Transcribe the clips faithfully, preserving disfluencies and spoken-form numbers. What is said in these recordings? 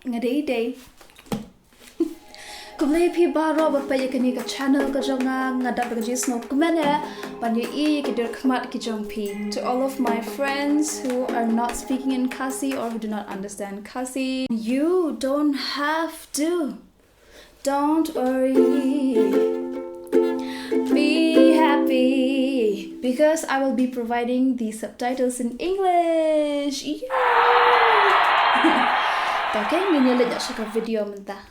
Nga dei dei. Khublei phi baroh ba peit ïa kane ka channel ka jong nga, nga dap da ka jingsngewkmen ban ïohi ïa ki dur khmat ki jong phi. To all of my friends who are not speaking in Khasi or who do not understand Khasi, you don't have to. Don't worry. Be happy because I will be providing the subtitles in English. Yay! To, okay, ngin ïa leit noh sha ka video mynta.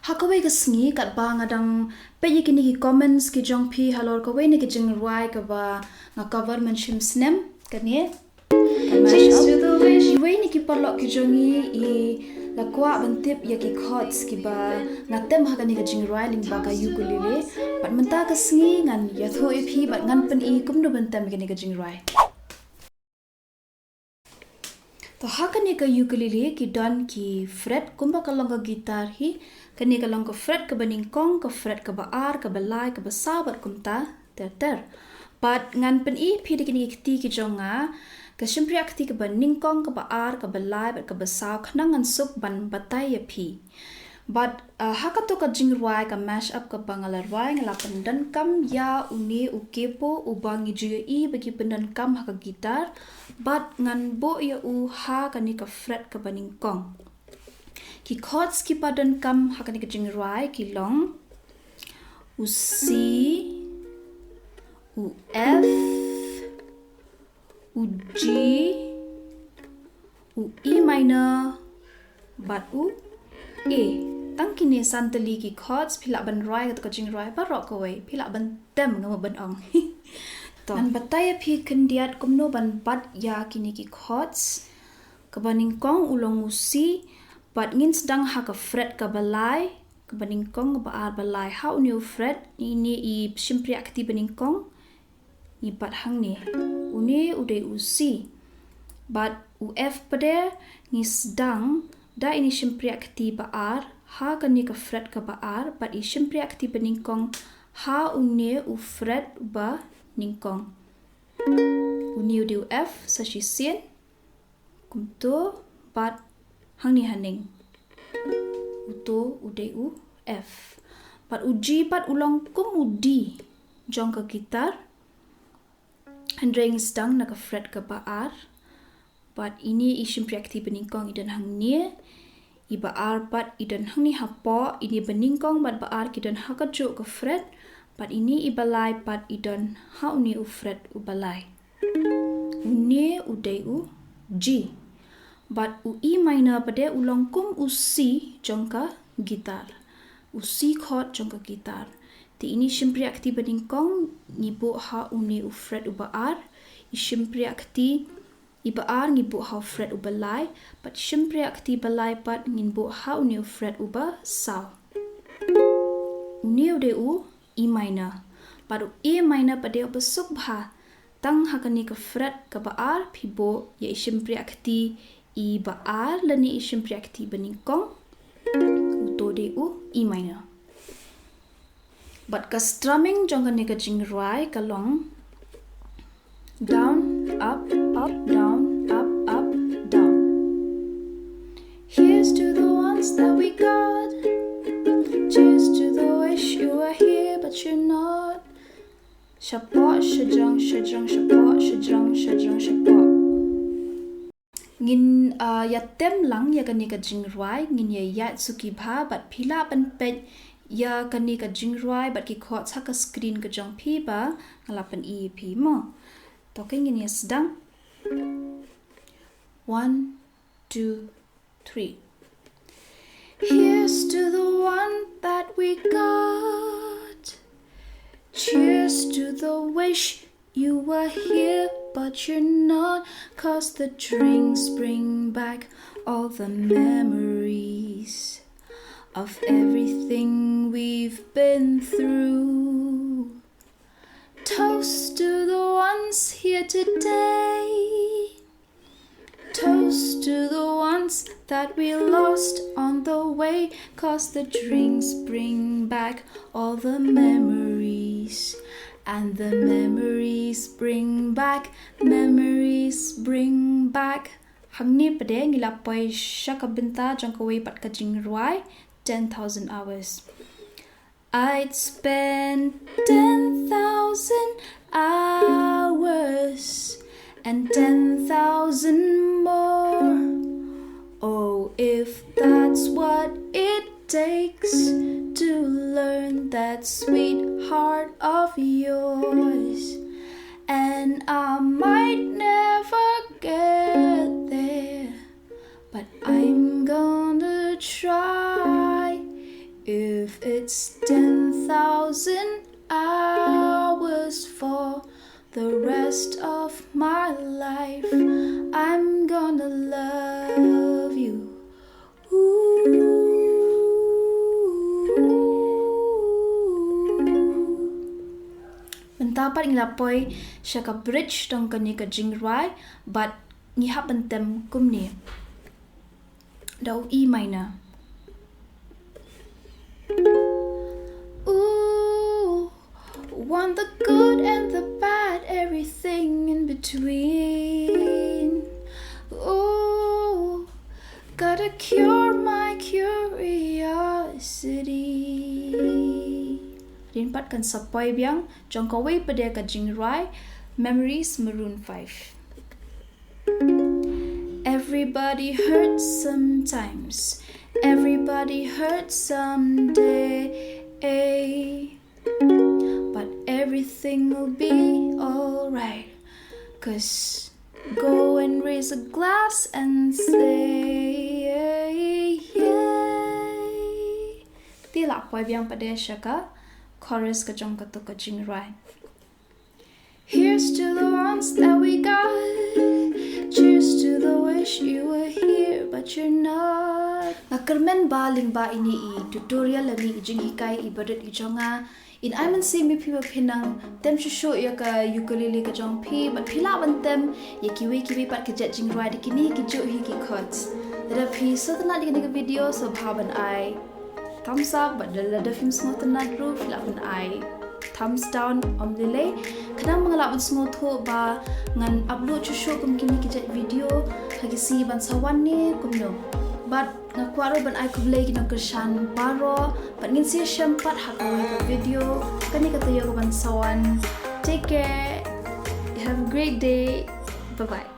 Ha kawei ka sngi katba nga dang peit ïa kine ki comments ki jong phi halor kawei na ki jingrwai kaba nga cover mynshem snem, kane. Iwei na ki paralok ki jong ngi i la kwah ban tip ïa ki chords kiba nga tem ha kane ka jingrwai lyngba ka ukulele. Bad mynta ka sngi ngan ïathuh ïa phi bad ngan pyni kumno ban tem ïa kane ka jingrwai. To, ha kane ka ukulele ki don ki fret kumba ka long ka guitar hi. Kane ka long ka fret kaba nyngkong, ka fret kaba ar, kaba lai, kaba saw bad kumta ter ter. Bad ngan pyni phi da kine ki kti ki jong nga, ka shympriahkti kaba nyngkong, kaba ar, kaba lai bad kaba saw, khnang ngan suk ban batai ïa phi. Bad, uh, ha kato ka jingrwai, ka mash up kaba nga la rwai, nga la pyndonkam ïa une u kepo uba ngi ju ïohi ba ki pyndonkam ha ka guitar. Bad ngan buh ïa u ha kane ka fret kaba nyngkong. Ki chords kiba donkam ha kane ka jingrwai ki long u C, u F, u G, u E minor bad u A. Tang kine san tylli ki chords, phi lah ban rwai kato ka jingrwai baroh kawei, phi lah ban tem, nga mut ban ong. To, ngan batai ïa phi khyndiat kumno ban bat ïa kine ki chords. Kaba nyngkong u long u C, bad ngin sdang ha ka fret kaba lai, kaba nyngkong, kaba ar, ba lai. Ha une u fret, ine i shympriahkti ba nyngkong, ngi bat hangne. Une u dei u C. Bad u F pat de ngi sdang da ine i shympriahkti ba ar ha kane ka fret kaba ar, bad i shympriahkti ba nyngkong ha une u fret ba nyngkong. Une u dei u F sa shisien. Kumto, bad hangne haneng. Uto u dei u F. Bad u G pat u long kum u D jong ka guitar. Hynrei ngi sdang na ka fret kaba ar. Bad ine i shympriahkti ba nyngkong i don hangne. I ba ar pat i don hangne hapoh, ine ba nyngkong bad ba ar ki don ha kajuh ka fret. Bad ine i ba lai pat i don ha une u fret uba lai. Une u dei u G. Bad u E minor pat de u long kum u C jong ka guitar. U C chord jong ka guitar. Te ine i shympriahkti ba nyngkong ngi buh ha une u fret uba ar. I shympriahkti i ba ar ngi buh ha u fret uba lai. Bad i shympriahkti ba lai pat ngin buh ha une u fret uba saw. Une u dei u E minor. Bad u A minor pat de uba suk bha. Tang ha kane ka fret kaba ar phi buh ïa i shympriahkti i ba ar lane i shympriahkti ba nyngkong. Uto dei u E minor. Bad ka strumming jong kane ka jingrwai ka long down, up, up, down, up, up, down. Here's to the ones that we got. Cheers to the wish you were here but you're not. Shapoh, shajrong, shajrong, shapoh, shajrong, shajrong, shapoh. Ngin, uh, ïa tem lang ïa kane ka jingrwai, ngin ïa ïaid suki bha, bad phi lah ban peit ïa kane ka jingrwai bad ki chords ha ka screen ka jong phi ba nga la pyni ïa phi mo. To, okay, ngin ïa sdang. One, two, three. Here's to the one that we got. Cheers to the wish you were here, but you're not. 'Cause the drinks bring back all the memories of everything we've been through. Toast to the ones here today. Toast to the ones that we lost on the way, 'cause the drinks bring back all the memories. And the memories bring back, memories bring back. Hangne pat de ngi la poi sha ka bynta jong kawei pat ka jingrwai, ten thousand hours. I'd spend ten thousand hours and ten thousand more. Oh, if that's what it takes to learn that sweetheart of yours. And I might never get there, but I'm gonna try. If it's ten thousand hours for the rest of my life, I'm gonna love you. Ooh. Mynta pat ngi la poi sha ka bridge jong kane ka jingrwai, bad ngi hap ban tem kumne. Da u E minor. Ooh, want the good and the bad, everything in between. Ooh, gotta cure my curiosity. Hadien pat kan sa poi biang jong kawei pat de ka jingrwai, Memories, Maroon five. Everybody hurts sometimes. Everybody hurts someday. But everything will be alright. 'Cause go and raise a glass and say, yeah. Te la poi biang pat de sha ka chorus ka jong kato ka jingrwai. Here's to the ones that we got. Cheers to the wish you were here, but you're not. Nga kyrmen ba lyngba ine i tutorial lane i jinghikai iba rit i jong nga, in ai mynsiem ïa phi ba phin nang tem shuh shuh ïa ka ukulele ka jong phi, bad phi lah ban tem ïa kiwei kiwei pat ki jait jingrwai da kine kijuh hi ki chords. Lada phi sngewtynnat ïa kane ka video, sngewbha ban ai thumbs up, bad lada phim sngewtynnat ruh phi lah ban ai thumbs down, ym lei lei. Khnang ba nga lah ban sngewthuh ba ngan upload shuh shuh kum kine ki jait video ha ki sngi ban sa wan ne kumno. Bad nga kwah ruh ban ai khublei ïa ki nongkyrshan baroh, bad ngin sa ïashem pat ha kawei ka video kane ka taïew kaban sa wan. Take care. Have a great day. Bye bye.